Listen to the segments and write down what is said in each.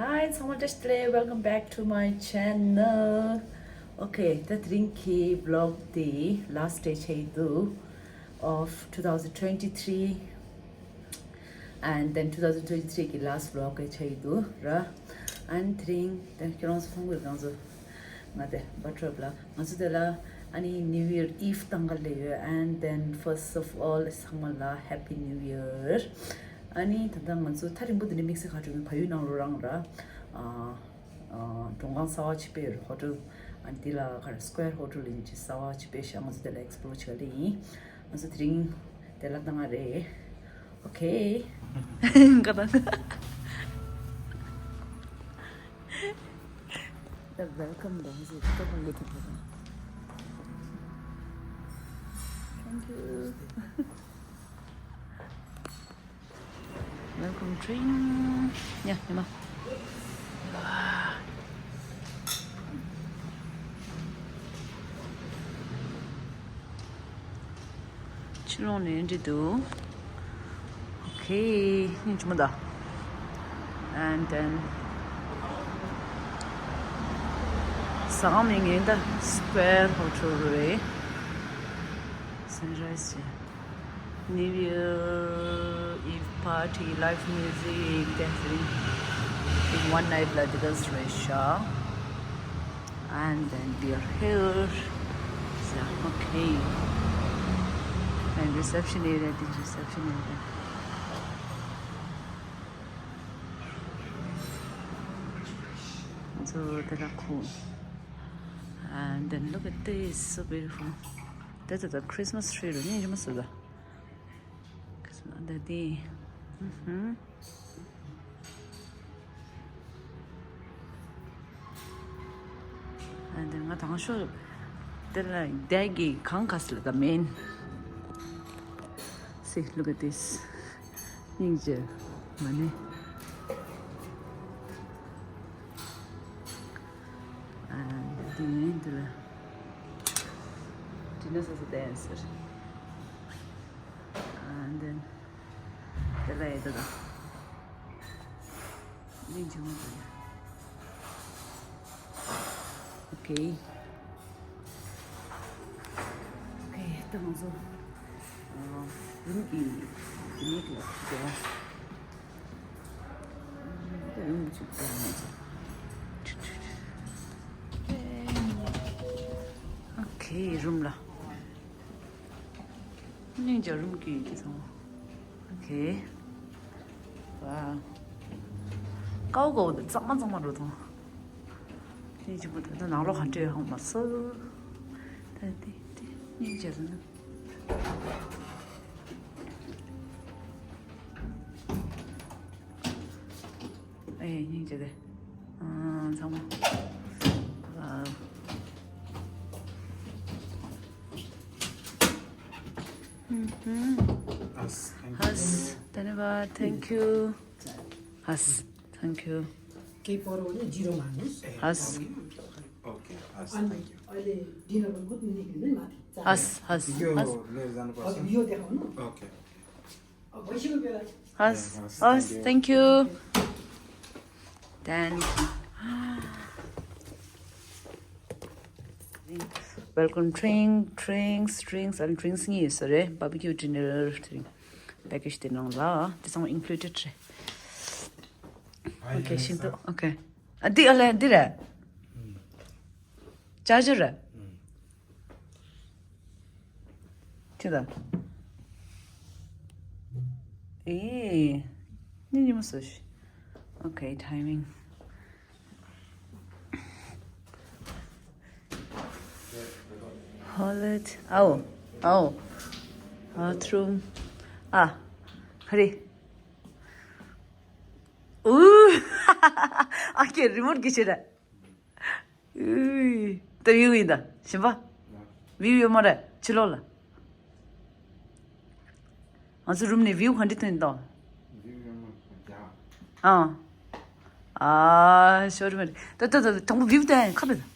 Hi, someone just today. Welcome back to my channel. Okay, the drinky vlog the last day do of 2023 and then 2023 ki last vlog do ra and drink then kron song will ganzo ngade butter bla ganzo de la ani new year eve tangal le and then first of all samala happy new year 아니 단단만서 타린 분들이 믹스 가지고 바유나로랑라 동강 사와 집에 호텔 안티라 갈 스퀘어 호텔 인지 사와 집에 샤마스 델 explore चली also drink dela tangare okay kada the welcome dance is to hold it thank you welcome drink yeah Emma 칠로네 인지도 okay 인지마다 and then something in the square hotel sunrise New Year Eve party, live music, dancing in one night like this Russia. And then we are here. So, okay. And reception area, this reception area. So they are cool. And then look at this, so beautiful. That's the Christmas tree. The and then I show the like daggy congas the main. See, look at this ninja money. And the dinner is a dancer. And then the later okay ito mo so yung ini okay room la ninja room ki okay wow高高的怎么着的你就不得那哪路看这好嘛是对你觉得呢哎你觉得怎么哇Has, धन्यवाद, thank you. Has, thank you. Keep on 0 minus. Has. Okay, has, thank you. Has. Okay. Has, thank you. Thank you. Welcome drinks and drinks ni sore barbecue dinner drink package dinner la this one included okay shinto okay adi ala dire charger tida ni mo sushi okay timing Hold oh bathroom hurry okay remote kichira the view in the shimba view mare chilola also room ne view handit in the sure me the 정부 view 된 카드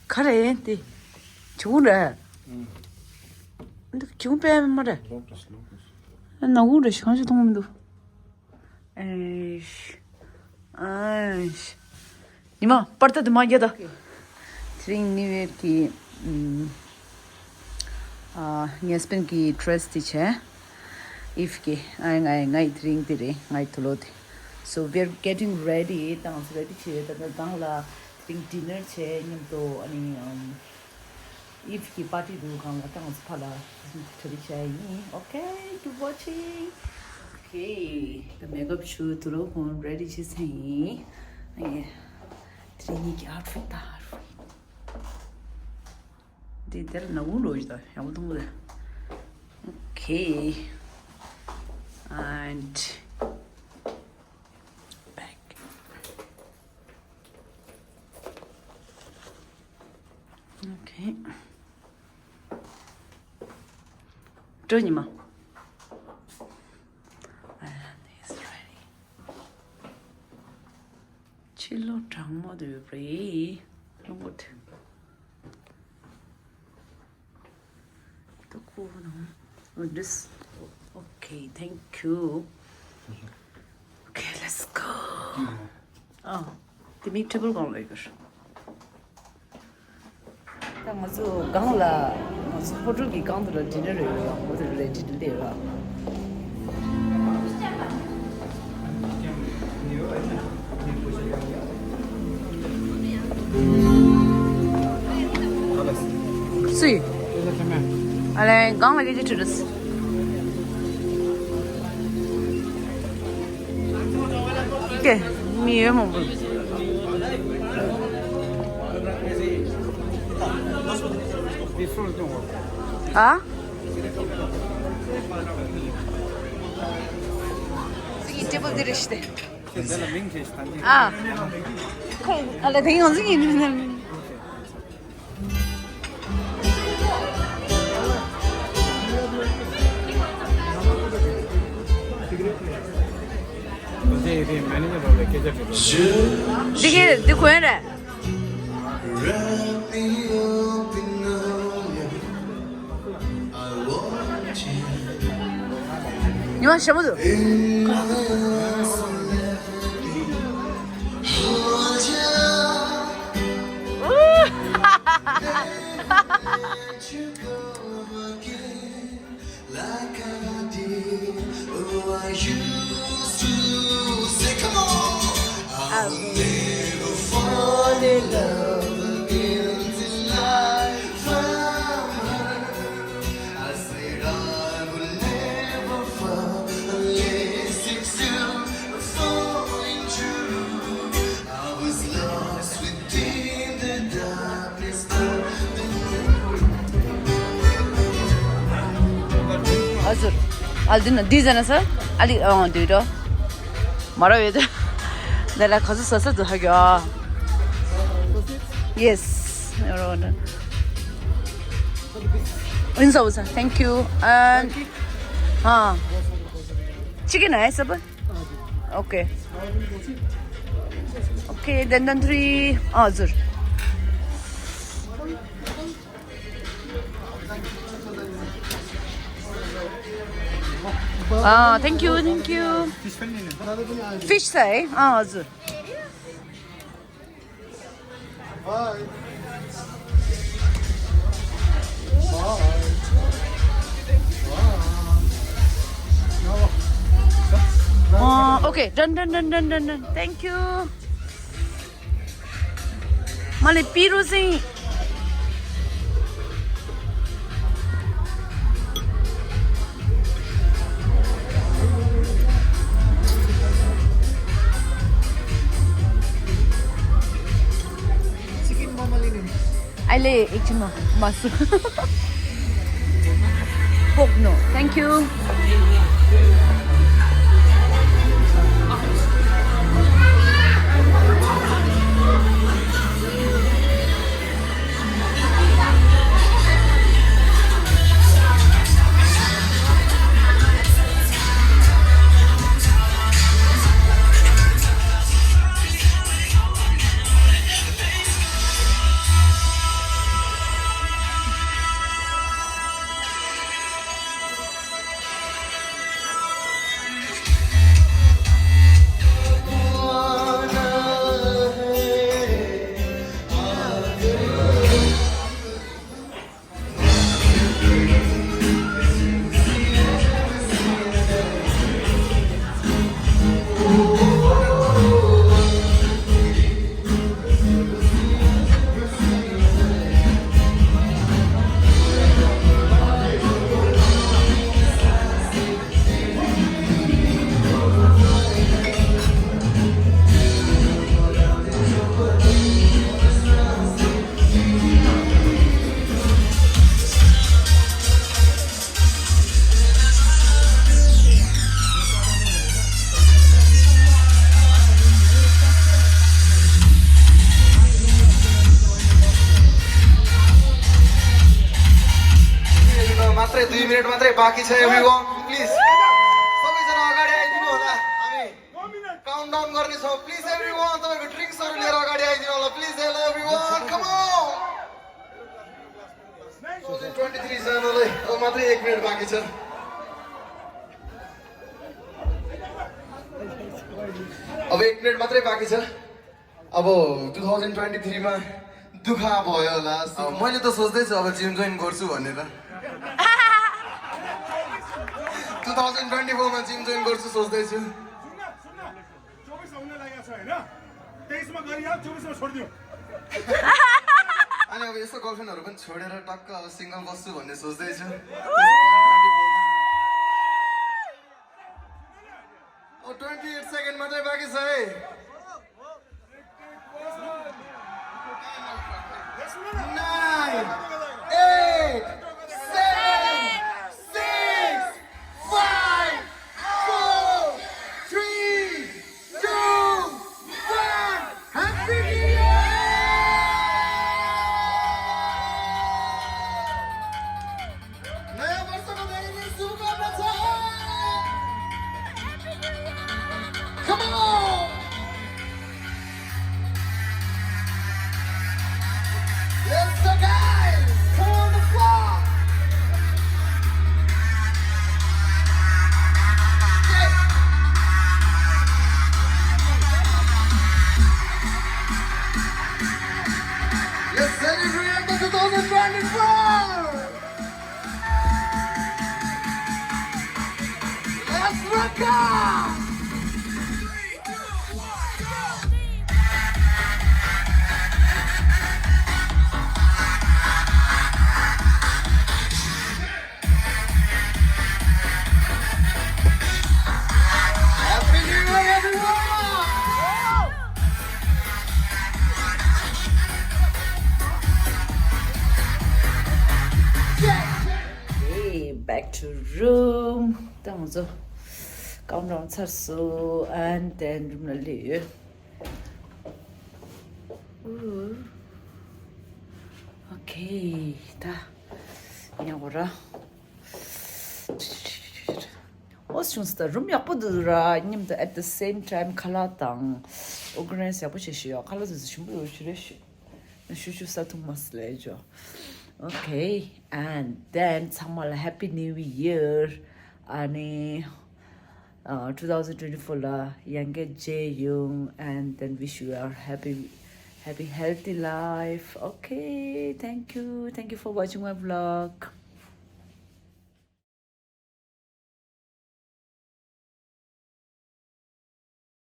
그래, 네. 좋으래. 근데 기분 빼면 말해. Locust, locust. 나 오래 시간이 동문도. 에이씨. 아이씨. 니마, 빠르다 마게다. 트링 니웨키 녀스펜 기 트러스티체. Ifki, I drink dire, I tolode. So we're getting ready. Dance ready che. Tanda dangla drink dinner che. Nyamto ani ifki party do kang dance pala. Chori che ni. Okay, keep watching. Okay, the makeup shoot to look on ready che say. Ay, trini ki outfit da. Di der na uno ida. Yamuto mo. Okay. And back. Okay. Johnnyma. And he's ready. Chilo 장모 do free. Long good. The cool with this. Okay, thank you. Okay, let's go. Oh, the meat table gone like this. That was so gangla. Was Portuguese gangla dinner. Was ready to do. See. Ale gangla ke jitus. Okay, me mo. Ah? Sige table dire işte. Ah. Ale tingin on sige. Dikit, di koyan re.你们什么都？I'll never fall in love again tonight from her. I said I will never fall unless it's you falling true. I was lost within the darkness of the night. Hazır. Aldın dizene Ali diyor. 말아야 내가 가서 써서도 하겨. Yes, 여러분. 인사 오사. Thank you. And chicken है सब? Okay. Okay, then 3. hazır. Thank you, thank you. Fish say, hazır. Okay, done. Thank you. Mali piru sing. Ale ikchino masu. Pork no. Thank you. 2 minute मात्रै बाँकी छ everyone please सबैजना अगाडि आइदिनु होला हामी countdown गर्ने छौँ प्लिज एभ्रीवन तपाईको ड्रिङ्क्सहरु लिएर अगाडि आइदिनु होला please hello everyone come on 2023 जनलाई अब मात्रै 1 मिनेट बाँकी छ अब 1 मिनेट मात्रै बाँकी छ अब 2023 मा दुःख भयो होला मैले त सोच्दै छु अब जिम जोइन गर्छु भनेर 2024 मा जिम जोइन गर्छु सोच्दै छु 24 आउन लागेको छ हैन 23 मा गरिहाल 24 मा छोड्दियो अनि अब यस्तो गर्लफ्रेन्डहरु पनि छोडेर टक्क अब सिंगल बस्छु भन्ने सोच्दै छु ओ 28 सेकेन्ड मात्रै बाँकी छ है 9 8 7 6 5 4 3 2 1 Happy New Year! नयाँ वर्षको धेरै शुभकामना छ Come on! Let's go, guys! Come on the floor! Yeah. Let's celebrate the 2024! Let's rock on! Happy New Year, everyone! Okay, back to room. Dan så countdown so and then room live. Okay, da. Nyora. Osunsta room yapıdıra. Nim de at the same time kalatang. Organize yapışıyor. Kalatı şimdi ölçüleş. Şu satılmasılayca. Okay, and then someone Happy New Year. Ani 2024 la younger Jae-young and then wish you a happy healthy life. Okay, thank you for watching my vlog.